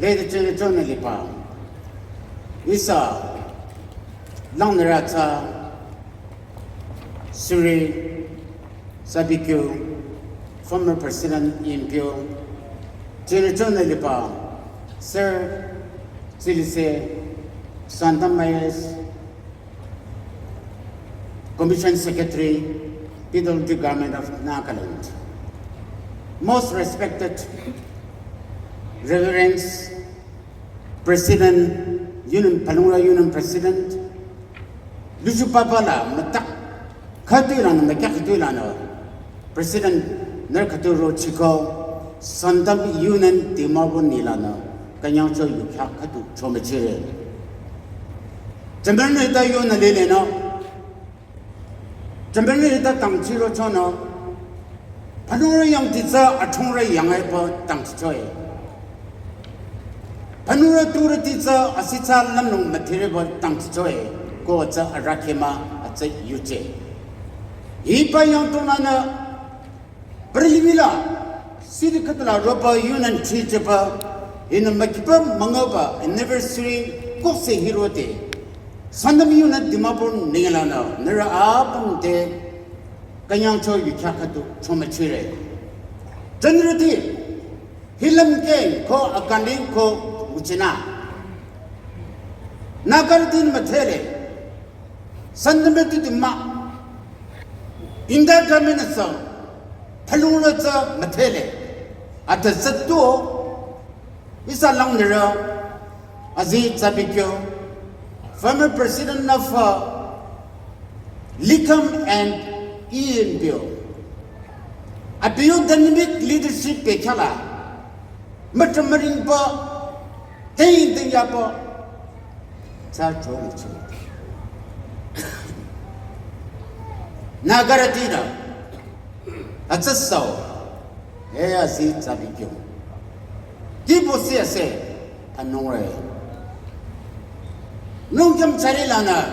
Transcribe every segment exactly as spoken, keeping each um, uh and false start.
Lede chene chone liba. Ihsa langnürü tsü Suri Sabikyo, former President Yimpyo, chene chone liba, Sir Tsilise, Sangtam I A S, Commission Secretary, P W D Government of Nagaland. Most respected Reverends, President, Union, Phalungrü Union President, Luchu Papa la, matak, khatuilan, matak khatuilan, President nührü khüdu ro chiko, Sangtam Union Dimapur nü lanü, künyangcho yukya khüdu chomüchire. Chamberlain ta yo na lele no. Chamberlain ta tangchiro chono. Phalungrü yangdi tsü, athrungrü yangai pü tangchichoe. Phalungrü turüti tsü, asitsa lamnung müthire pü tangchichoe. Ko tsü arakhe mah, atsü yuje. Hiba yangdong lanü, Prelimila, city khüdu la roba Union Tree jeba, ina makiba mangaba anniversary kokse hirote. Sangtam Union Dimapur nü lanü, nührü apüm te, künyangcho yukya khüdu chomüchire. General ti, hilam ke ko akandi ko uchina. Nagarüti nü müthele, Sangtam Union Dimapur, India government tsü, Phalungrü tsü müthele. Ata tsü tu, ihsa langnürü, Aziz Tsabikyo, former president of, uh, Likham and Yimpyo. Abiyo dynamic leadership pekhala, mütamaringba, ding ding yaba, tsü chong chong. Nagarüti nü, atsü sao, he Aziz Tsabikyo. Kibo si ase, anore. Nungkyam chari lanü,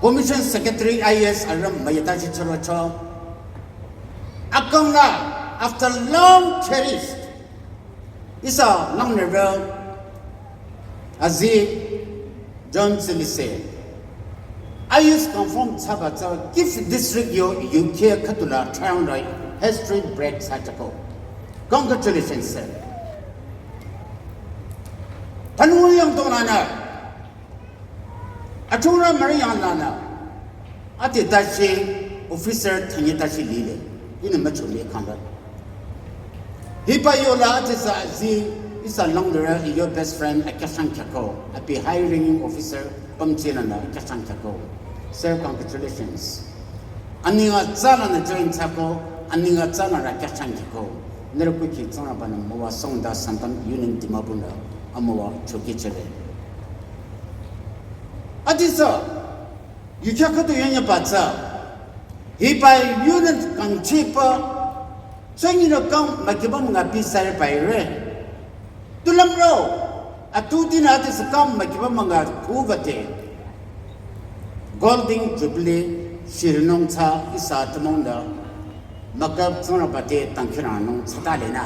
Commission Secretary I A S aram mayata chi charo cho. Akang la, after long cherished, ihsa langnürü Aziz John Tsilise. I A S confirm thsaba tsü Gift District yo U K khüdu la triangle history break thsachako. Congratulations, sir. Phalungrü yangdong lanü, athrungrü müri yang lanü, ati tashi officer thanyi tashi lile, ina müchule kanda. Hiba yola ati tsü Aziz, ihsa langnürü yo best friend akyasang kyako, abi high ranking officer pamchi lanü akyasang kyako. Sir, congratulations. Aninga tsü lanü join thsako, aninga tsü lanü akyasang kyako. Nührü kuki Tsingrangba nü müwa songda Sangtam Union Dimapur nü amüwa choki chele. Ati tsü, yukya khüdu yanyaba tsü, hiba Union kangchiba, tsünyi nü kang makiba münga pisare baire. Tulamro, atuti nü ati tsü kang makiba münga kuvate. Golden Jubilee shirinung tsü ihsa atümung da, makap Tsingrangba te tangkhirangnung tsüta le nü.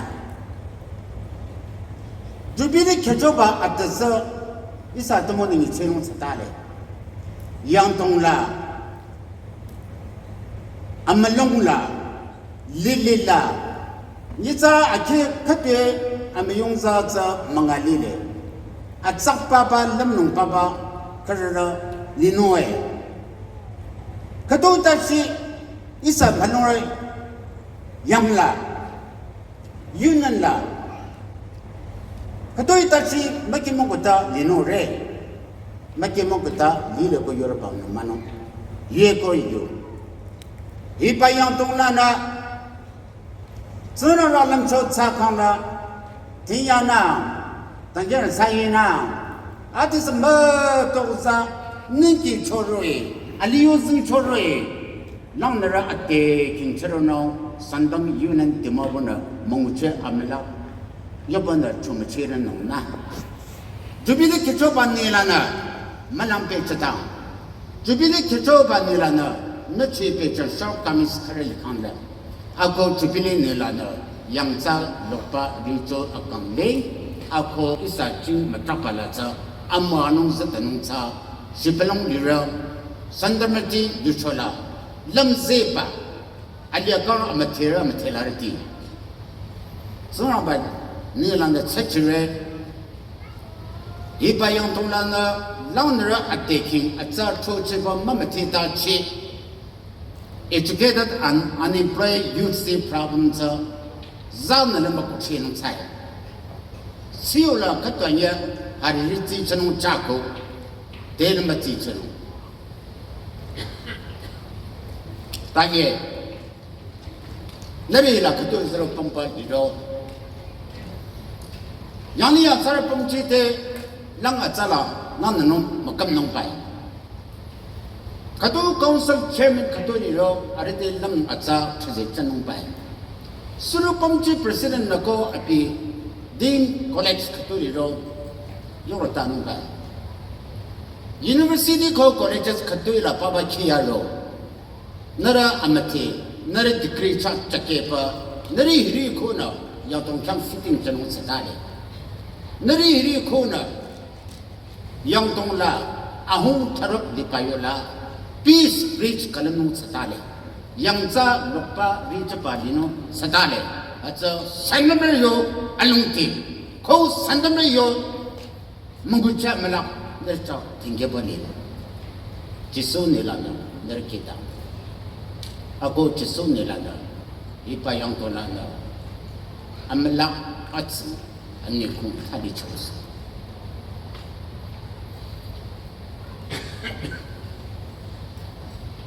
Jubilee khechoba atüsü ihsa atümung nü nyichehnung tsüta le. Yangdong la, amülung la, lili la, nyitsarü akhi khütoi amüyungza tsü münga lile. Atsak papa, lümnung papa, khürürü linung e. Khütoi tashi ihsa mülungrü yang la, Union la, khütoi tashi müki mükuta linung re. Müki mükuta lile ko yore pa nü mano. Ye ko yo. Hiba yangdong lanü, Tsingrangba lümcho tsü kang la, tinya nü, tangya nü sayi nü, ati tsü mütoksa, ningki choroi, aliyo zing choroi, langnürü ate king choro nü, Sangtam Union Dimapur nü, münguche amüla, yoba nü chomüchire nung nü. Jubilee khechoba nü lanü, mülang pehchata. Jubilee khechoba nü lanü, nü chi pehcha shortcomings khürü likhang le. Ako Jubilee nü lanü, Yangtsa lokba richo akang le, ako ihsa ching matrapa la tsü, amüwanung zatanung tsü, shibülung lirü, Sangtamrüti licho la, lümzeba, aliyakang amüdherü amüdhelarüti. Tsingrangba ninglang da tsachire, hiba yangdong lanü, langnürü ateking, atsa chocheba mümüdhe tachi, educated and unemployed youth problem tsü zanü lümba kuchinung tsai. Siu la khütanye hariri tsichinung chako, te lümba tsichinung. Tanye, nührü la khütu zero pampa liro. Yangi ya tsara pamchi te lang atsala, nang nung makam nung pai. Khütu council chairman khütu liro, arüh te lang atsa chaze chanung pai. Suru pamchi president nako api Dean College khütu liro, yoro tanung pai. University ko colleges khütu la paba kiya ro. Nührü amüdhe, nührü degree chak chakeba, nührü hiri khunü, yangdong khyang sitting chanung tsatale. Nührü hiri khunü, yangdong la, ahung tharap lipayo la, peace bridge kalanung tsatale. Yangtsa lokba richo ba linung tsatale. Atsa Sangtamrü yo alungti. Ko Sangtamrü yo müngucha mülak nührü tsü tingkeba lile. Jisu nila nü nührü kita. Ako Jisu nila nü, hiba yangdong lanü, amülak atsi, ani kung thali chos.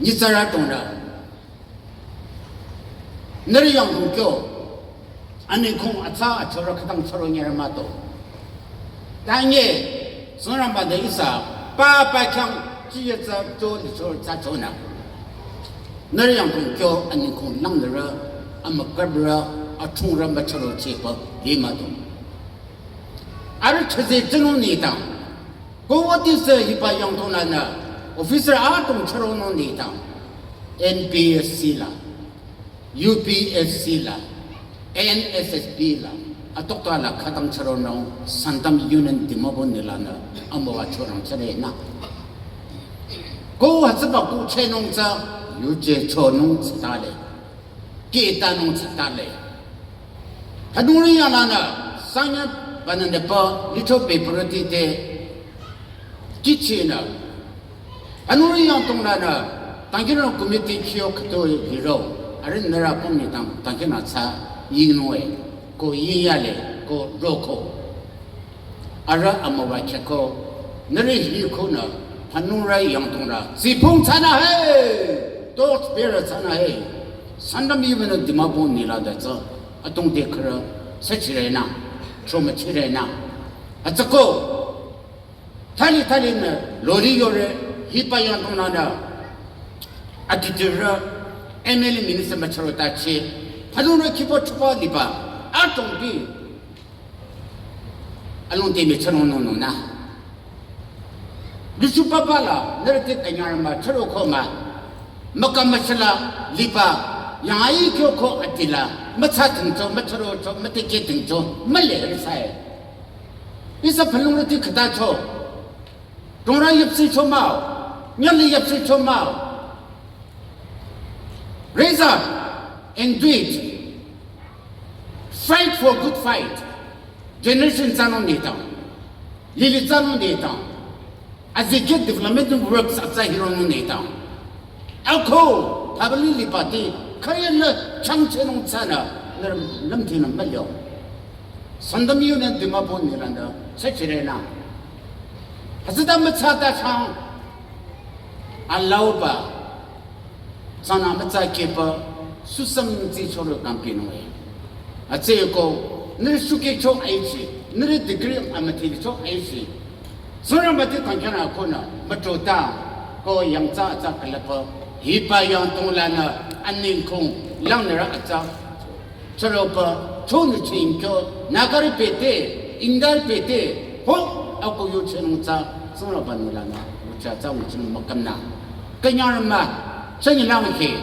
Nyitsarü dong la, nührü yangdong kyo, ani kung atsa achorü khütang choro nyere mato. Tanye, Tsingrangba de ihsa, papa khyang chiye tsü cho licho tsü chonü. Nührü yangdong kyo ani kung langnürü, amükabrü, achungrü müchoro cheba, li mato. Arüh chaze chanung nitang. Ko wati se hiba yangdong lanü, officer atong charonung nitang. N P S C la, U P S C la, N S S B la, atokta la khütang charonung, Sangtam Union Dimapur nila nü, amüwa chorang chare na. Ko hütsüba ku chenung tsü, yuje chonung tsatale. Kitanung tsatale. Hanuri yanana, sanya banane pa, little paper ti te, kichina. Hanuri yangdong lanü, tangkina committee kyo khütu liro, arüh nührü pung nitang, tangkina tsü, yingnung e, ko yingyale, ko roko. Arüh amüwa khyako, nührü hiri khunü, hanurü yangdong la, zipung tsana he, torch bearer tsana he, Sangtam Union Dimapur nila da tsü, atong de khürü, sachire na, chomachire na. Atsako, thali thali nü, lori yore, hiba yangdong lanü, atitirü, M L A minister müchoro tachi, hanurü kibo chuba liba, atong bi, alung te me chano no no na. Lusu papa la, nührü te kanyar ma, charo ko ma. Maka masala, liba, yang ai kyo ko atila, macha tingcho, macharo cho, mateke tingcho, male risai. Ihsa phalung rati khata cho. Tongra yapsi cho mao. Nyali yapsi cho mao. Raise up and do it. Fight for good fight. Generation tsano nitang. Lili tsano nitang. Azikeh development works atsa hironung nitang. Ako, pabali lipati, kaya la chang chenung tsana, lam tina malyo. Sangtam Union Dimapur nila nü, sachire na. Hazita macha ta chang, alauba, tsana macha kepa, susam tsi choro kampi nung e. Atse ko, nührü suke cho aichi, nührü degree amati cho aichi. Sura mati tangkana kona, mato ta, ko yangtsa atsa kalapa, hiba yangdong lanü, aning kong, langnürü atsa, Charopa, chonu chingkyo, Nagari pete, Indar pete, ho, ako yo chenung tsa, Tsingrangba nila nü, ucha tsa uchin makamna. Kanyar ma, chanyi lang he.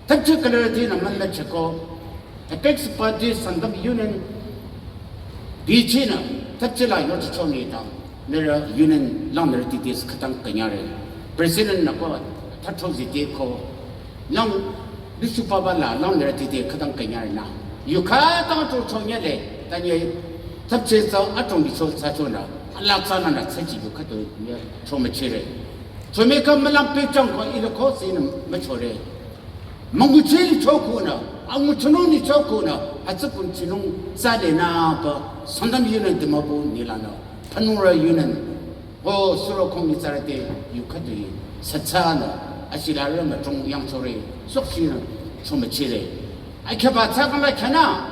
Tapchi kalarati na manla chako, Apex Party Sangtam Union bichinü thapchila yochichonitang nührü union langnürüti tis khütang künyare. President nüko thathoziti ko lang bishupaba la langnürüti tis khütang künyare na. Yu khütang chochonyale tanye thapchisa atong bicho sachona. Alatsana na tsachi yu khüto ye chomachire. Chomeka malam pechang ko ilo ko sinü machore. Manguchili chokunü, anguchunung ni chokunü, atsukun chinung tsale na pa Sangtam Union Dimapur nilanü, Phanungrü Union, ho suro kong ni tsarate yu khütoi, satsanü, ashilarü machong yangchore, sokshina, chomachire. Akhyaba tsakala khyana,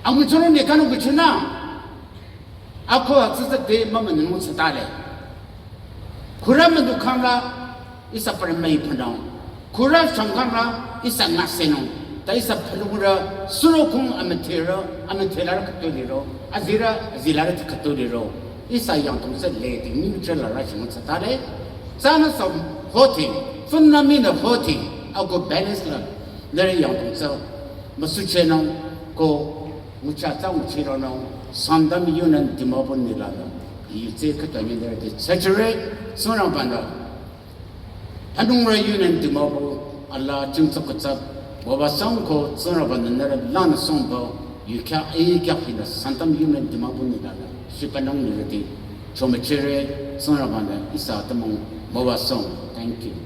anguchunung ni kanu kuchina, ako atsütsü de mama nunung tsatale. Khura madu khamla ihsa parmai phanang. Khura shangkhamla ihsa ngasenung. Ta ihsa phalungrü surokung amathera, amathera katoliro. Azira, azilara katoliro. Ihsa yangtong se le de ni chela ra shimo tsatale. Tsana som hoti, funna mina hoti. Ako balance la. Nere yangtong se masuchenung ko Ngucha tsang nguchironung, Sangtam Union Dimapur nilanü, yitse khüta nyendere de tsachire, Tsingrangbanü. Phanungrü Union Dimapur, ala chingtsok kutsap, baba songko, Tsingrangbanü nere lanü songba, yukya, e kya hina, Sangtam Union Dimapur nilanü, shipanung nirati, chomachire, Tsingrangbanü, ihsa tamung, baba song. Thank you.